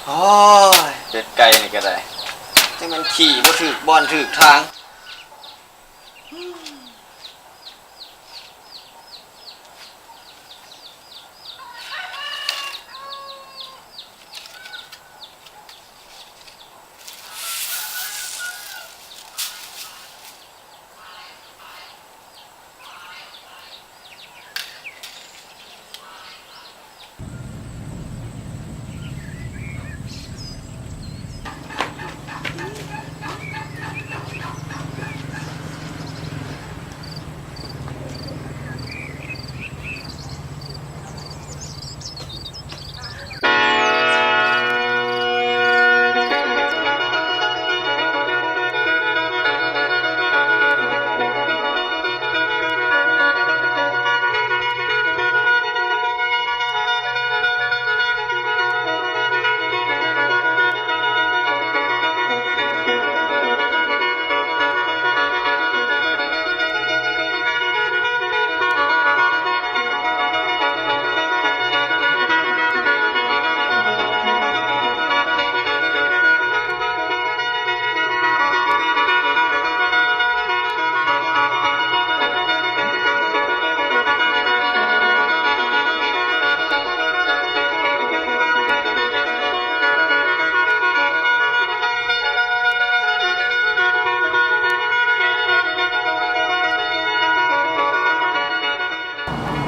ໂອ້ຍ ເປັດໄກ່ນີ້ກໍໄດ້ ຈັ່ງແມ່ນຂີ່ບໍ່ຖືກບ່ອນຖືກທາງ.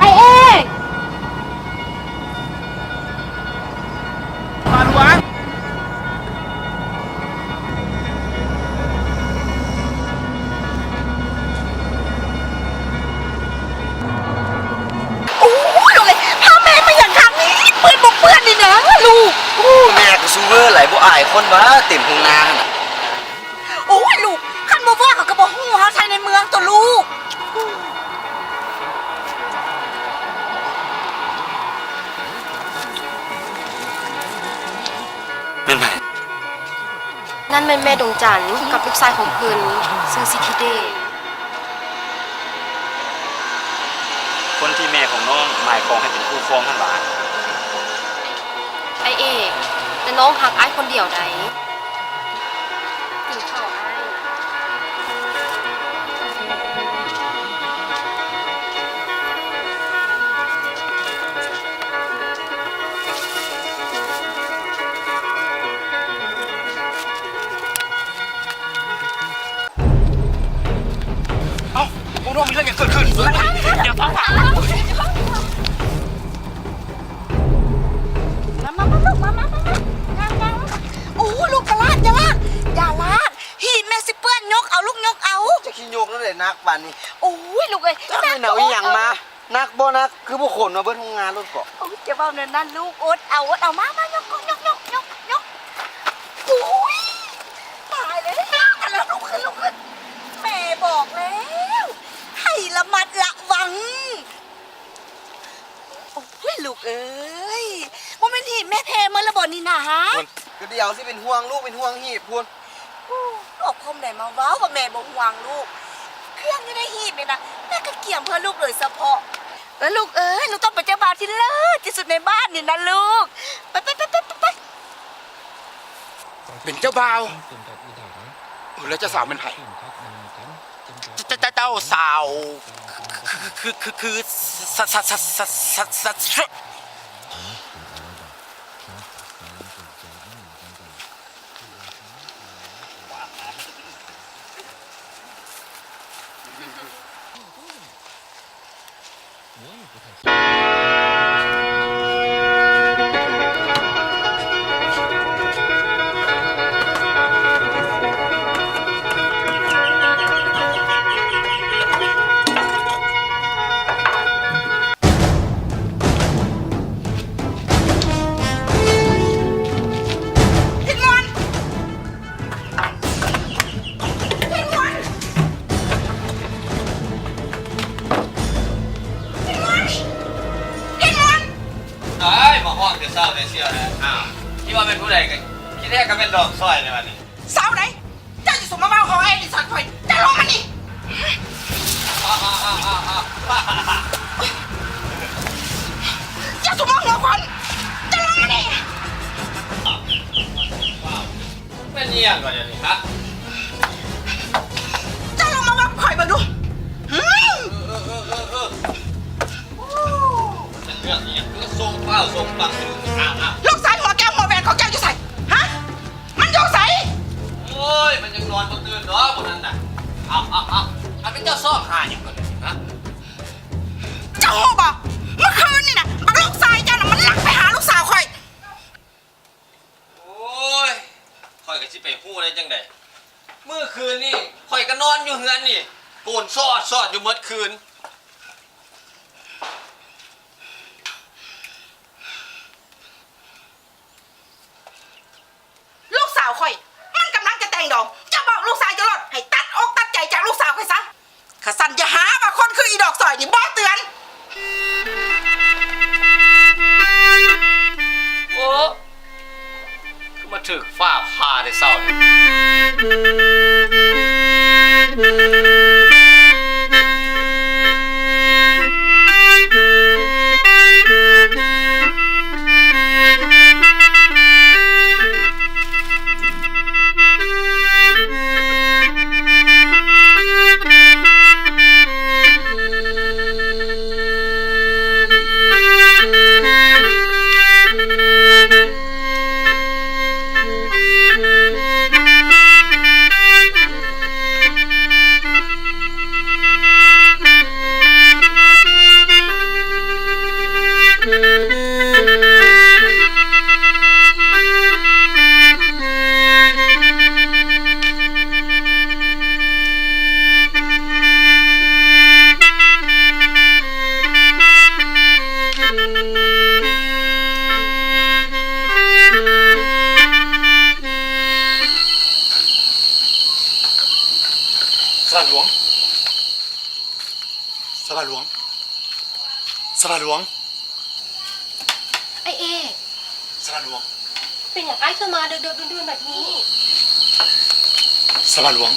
ອ້າຍເອກ ບາດຫຼວງ. ໂອ້ຍ ລູກເອີຍ ພາແມ່ມາຫຍັງທາງນີ້ ເປື້ອນບໍ່ເປື້ອນນີ້ນະລູກ. ໂອ້ ແມ່ກໍຊູເວີຫຼາຍ ບໍ່ອາຍຄົນຫວາ ເຕັມທົ່ງນາຫັ້ນນະ. ໂອ້ຍ ລູກ ຄັນບໍ່ວ່າເຂົາກໍບໍ່ຮູ້ ເຮົາໃຊ້ໃນເມືອງຕົວະລູກ. ແມ່ນໃຜ? ນັ້ນແມ່ນແມ່ດວງຈັນກັບລູກຊາຍຂອງເພິ່ນ ຊື່ສິດທິເດດ. ຄົນທີ່ແມ່ຂອງນ້ອງໝາຍປອງໃຫ້ເປັນຄູ່ຄອງຫັ້ນຫວາ? ອ້າຍເອກ, ແຕ່ນ້ອງຮັກອ້າຍຄົນດຽວໃດ໋. ກິນເຂົ້າອ້າຍ. ເອົ້າ ບໍ່ຮູ້ມີເລື່ອງຫຍັງເກີດຂຶ້ນ. ຢ່າຟ້າວ ມາ ມາ ມາ ລູກ ມາ ມາ ມາ ມາ ຍ່າງ ຍ່າງ. ໂອ້ ລູກ ຢ່າລາດ ຢ່າລາດ ຢ່າລາດ ຫີບແມ່ຊິເປື້ອນ. ຍົກເອົາລູກ ຍົກເອົາ. ຈະຂີ້ຍົກແນວໃດໜັກປານນີ້? ໂອ້ຍ ລູກເອີຍ ຈັກແມ່ນເອົາອີ່ຫຍັງມາ. ໜັກບໍ່ໜັກ ຄືບໍ່ຂົນມາເບິດໂຮງງານໂລດເກາະ. ໂອ້ຍ ຢ່າເວົ້າແນວນັ້ນລູກ ອົດເອົາ ອົດເອົາ. ມາ ມາ ຍົກ ຍົກ ຍົກ ຍົກ ຍົກ. ໂອ້ຍ ຕາຍແລ້ວ ຕາຍແລ້ວ ລຸກຂຶ້ນ ລຸກຂຶ້ນ. ແມ່ບອກແລ້ວ ໃຫ້ລະມັດລະວັງ. ໂອ້ຍ ລູກເອີຍ ບໍ່ແມ່ນຫີບແມ່ເພເໝິດລະບໍ່ນີ້ນະຮະ? ກະດຽວຊິເປັນຫ່ວງລູກ ເປັນຫ່ວງຫີບພຸ້ນ. ໂອ້ ເອົາຄວາມໃດມາເວົ້າວ່າແມ່ບໍ່ຫ່ວງລູກ? ເຄື່ອງຢູ່ໃນຫີບນີ້ນະ ແມ່ກະກຽມເພື່ອລູກໂດຍສະເພາະ. ເອີ ລູກເອີຍ ໜູຕ້ອງເປັນເຈົ້າບ່າວທີ່ເລີດທີ່ສຸດໃນບ້ານນີ້ນະລູກ. ໄປ ໄປ ໄປ ໄປ ໄປ. ເປັນເຈົ້າບ່າວ? ເອີ ແລ້ວເຈົ້າສາວແມ່ນໃຜ? ເຈົ້າ ເຈົ້າ ເຈົ້າສາວ ຄື ຄື ຄື ຄື ສະ ສະ ສະ ສະ ສະ ສະ ສະ ຕາຍ ມາຮອດແຕ່ເຊົ້າແຕ່ຊຽວແລ້ວ. ອ້າວ ຄິດວ່າແມ່ນຜູ້ໃດ ກະທີ່ແທ້ກະແມ່ນດອກຊອຍໃນວັນນີ້. ສາວໃດ? ເຈົ້າຊິສູ່ມາເວົ້າເອົາເອລິສັນຂ້ອຍ. ເຈົ້າລົງມານີ້. ເຈົ້າສູ່ມາຫົວຂວັນ. ເຈົ້າລົງມານີ້. ເນາະ ພວກນັ້ນນະ. ເອົາ ເອົາ ເອົາ ອັນເປັນເຈົ້າຊອກຫາຫຍັງກັນນີ້ ຮະ? ເຈົ້າຮູ້ບໍ່? ເມື່ອຄືນນີ້ນະ ບັກລູກຊາຍເຈົ້ານະ ມັນລັກໄປຫາລູກສາວຂ້ອຍ. ໂອ້ຍ ຂ້ອຍກໍຊິໄປຮູ້ໄດ້ຈັ່ງໃດ? ມື້ຄືນນີ້ຂ້ອຍກໍນອນຢູ່ເຮືອນນີ້ ໂກນຊອດໆຢູ່ໝົດຄືນ. ລູກສາວຂ້ອຍ ມັນກຳລັງຈະແຕ່ງດອງ ເຈົ້າບອກລູກຊາຍເຈົ້າໂລດ ໃຫ້ຕັດອົກຕັດໃຈຈາກລູກສາວຂ້ອຍຊະ. ຄັນຊັ້ນຢ່າຫາວ່າຄົນຄືອີດອກສອຍນີ້ບໍ່ເຕືອນ. ໂອ້ ຄືມາຖືກຟ້າຜ່າແຕ່ເຊົ້າ. ສາລາຫຼວງ ສາລາຫຼວງ ສາລາຫຼວງ. ອ້າຍເອກ ສາລາຫຼວງ. ເປັນຫຍັງອ້າຍຄືມາເດິກໆ ດື່ນໆ ແບບນີ້? ສາລາຫຼວງ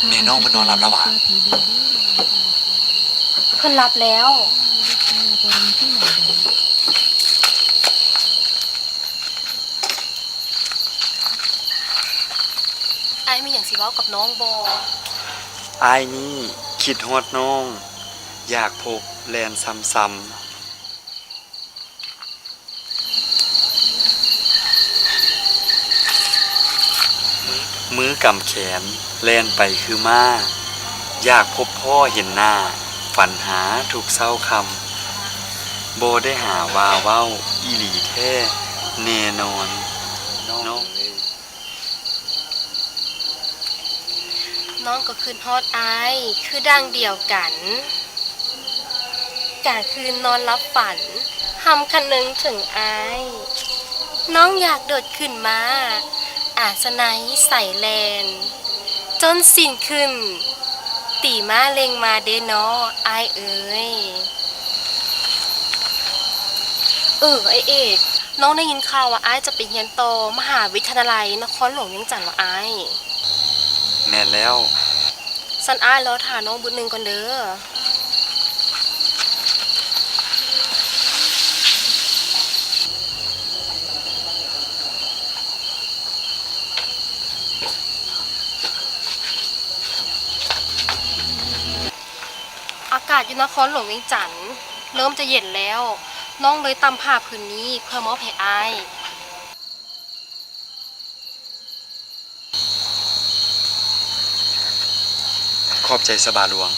ແມ່ນ້ອງເພິ່ນນອນຫຼັບແລ້ວຫວາ? ເພິ່ນຫຼັບແລ້ວ. ອ້າຍມີຫຍັງຊິເວົ້າກັບນ້ອງບໍ່? ອ້າຍນີ້ຄິດຮອດນ້ອງ ຢາກພົບແລ່ນຊຳໆ. ມືກຳແຂນແລ່ນໄປຄືມ້າ ຢາກພົບພໍ້ເຫັນໜ້າ ຝັນຫາທຸກເຊົ້າຄ່ຳ ບໍ່ໄດ້ຫາວ່າເວົ້າ ອີ່ຫຼີແທ້ແນ່ນອນ ນ້ອງເອີຍ. ນ້ອງກໍຄິດຮອດອ້າຍຄືດັ່ງດຽວກັນ ກາງຄືນນອນຫຼັບຝັນ ຮຳຄະນຶງເຖິງອ້າຍ ນ້ອງຢາກໂດດຂຶ້ນມາ ອາສະໄນໃສ່ແລ່ນ ຈົນສິ້ນຂຶ້ນ ຕີມ້າເລັ່ງມາເດ້ເນາະ ອ້າຍເອີຍ. ເອີ ອ້າຍເອກ ນ້ອງໄດ້ຍິນຂ່າວວ່າອ້າຍຈະໄປຮຽນຕໍ່ມະຫາວິທະຍາໄລນະຄອນຫຼວງວຽງຈັນຫວາອ້າຍ? ແມ່ນແລ້ວ. ຊັ້ນອ້າຍລໍຖ້ານ້ອງບຶດໜຶ່ງກ່ອນເດີ. ອາກາດຢູ່ນະຄອນຫຼວງວຽງຈັນເລີ່ມຈະເຢັນແລ້ວ, ນ້ອງເລີຍຕ່ຳຜ້າຜືນນີ້ເພື່ອມອບໃຫ້ອ້າຍ. ຂອບໃຈສະບາຫຼວງ.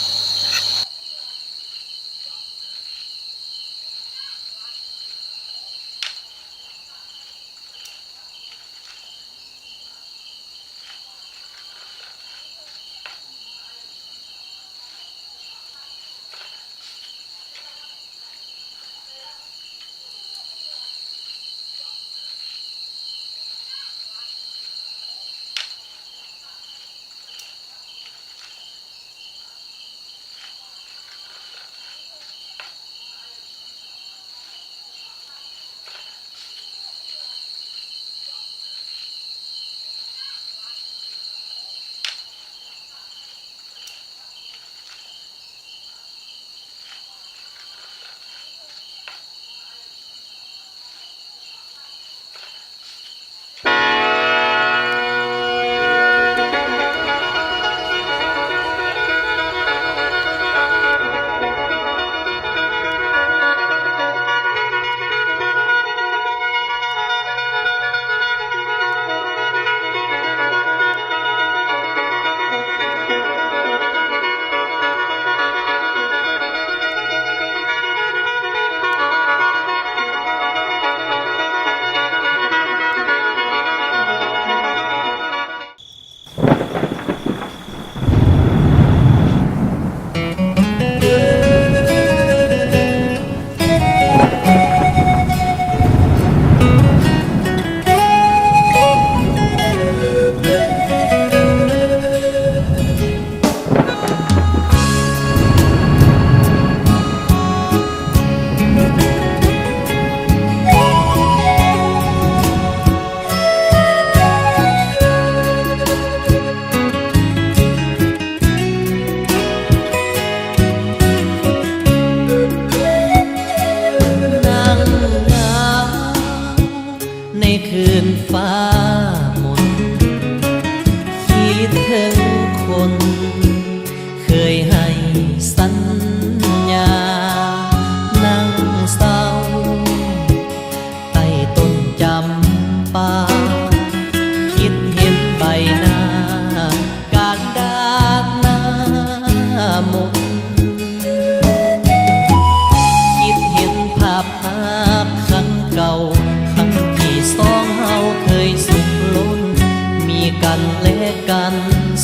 ກັນແລະກັນ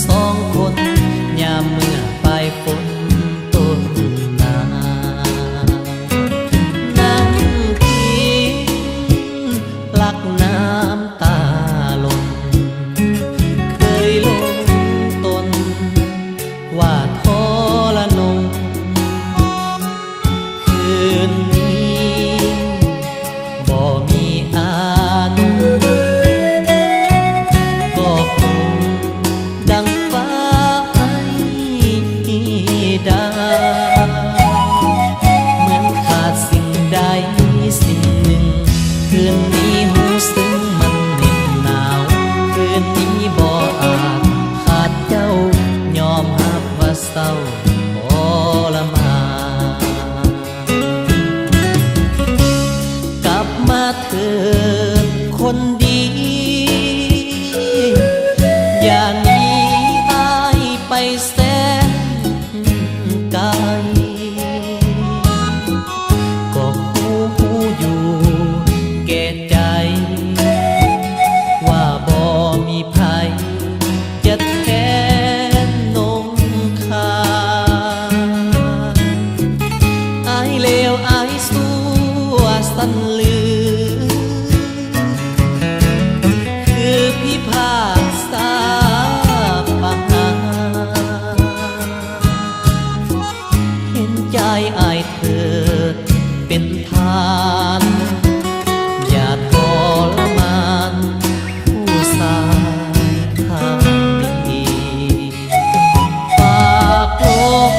ສອງຄົນ ຍາມເມື່ອປາຍຝົນຕົ້ນໜາວ ນັ່ງພິງຫຼັກນ້ຳຕາຫຼົນ ເຄີຍຫຼົງຕົນວ່າທໍລະນົງ ຄືນນີ້ບໍ່ມີອານົງ ກໍຄົງດັງຟ້າໃຫ້ດາວ ເໝືອນຂາດສິ່ງໃດສິ່ງໜຶ່ງ ຄືນນີ້ຮູ້ສຶກມັນເໜັບໜາວ ຄືນນີ້ບໍ່ອາດຂາດເຈົ້າ ຍອມຮັບວ່າເສົ້າທໍລະມານ. ກັບມາເທີດຄົນດີ ຢ່າໜີອ້າຍໄປແສນໄກ ກໍຮູ້ຮູ້ຢູ່ແກ່ໃຈ ວ່າບໍ່ມີໃຜ ຈະແທນນົງຄາ ອາຍເລວອາຍຊົ່ວສັນລື ຄືພິພາກສາປະຫານ ເຫັນໃຈອ້າຍເທີດເປັນທານ ຢ່າທໍລະມານຜູ້ຊາຍທາງດີ ຝາກລົມ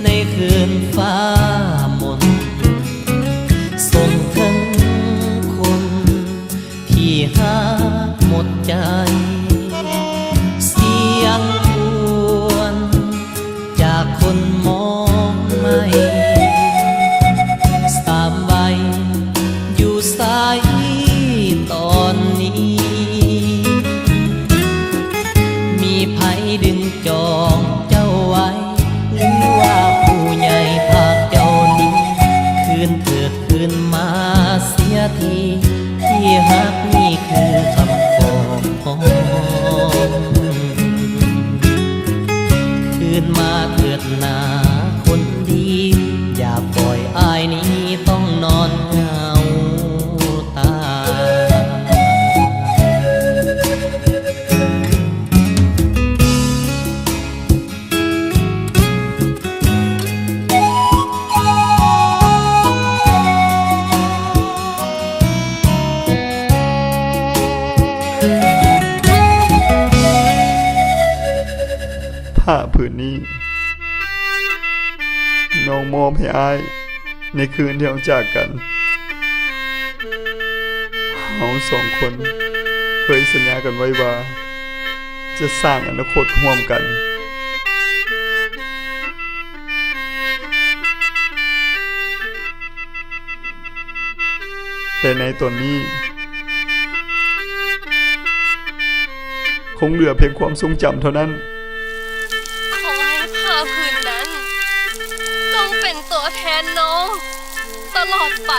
ໃນຄືນຟ້າມົນ ສົ່ງເຖິງຄົນ ທີ່ຮັກໝົດໃຈ ສຽງຄວນຈາກຄົນມອງໄໝ້ ສາມໄວຢູ່ໃສຕອນນີ້ ມີໃຜດຶງຈອງເຈົ້າໄວ້ ຫຼືວ່າຜູ້ໃຫຍ່ພາກເຈົ້ານີ້ ຄືນເທີດຄືນມາເສຍທີ ທີ່ຮັກນີ້ຄືຄຳຂໍຮ້ອງ ຄືນມາເທີດນາຄົນດີ ຢ່າປ່ອຍອ້າຍນີ້ຕ້ອງນອນເຫງົາຕາຍ. ຜ້າຜືນນີ້ ນ້ອງມອບໃຫ້ອ້າຍ ໃນຄືນທີ່ເຮົາຈາກກັນ ເຮົາສອງຄົນເຄີຍສັນຍາກັນໄວ້ວ່າ ຈະສ້າງອະນາຄົດຮ່ວມກັນ, ແຕ່ໃນຕອນນີ້ ຄົງເຫຼືອພຽງຄວາມຊົງຈຳເທົ່ານັ້ນ. ຂໍໃຫ້ຜ້າຜືນນັ້ນ ຈົ່ງເປັນຕົວແທນນ້ອງຕະຫຼອດໄປ.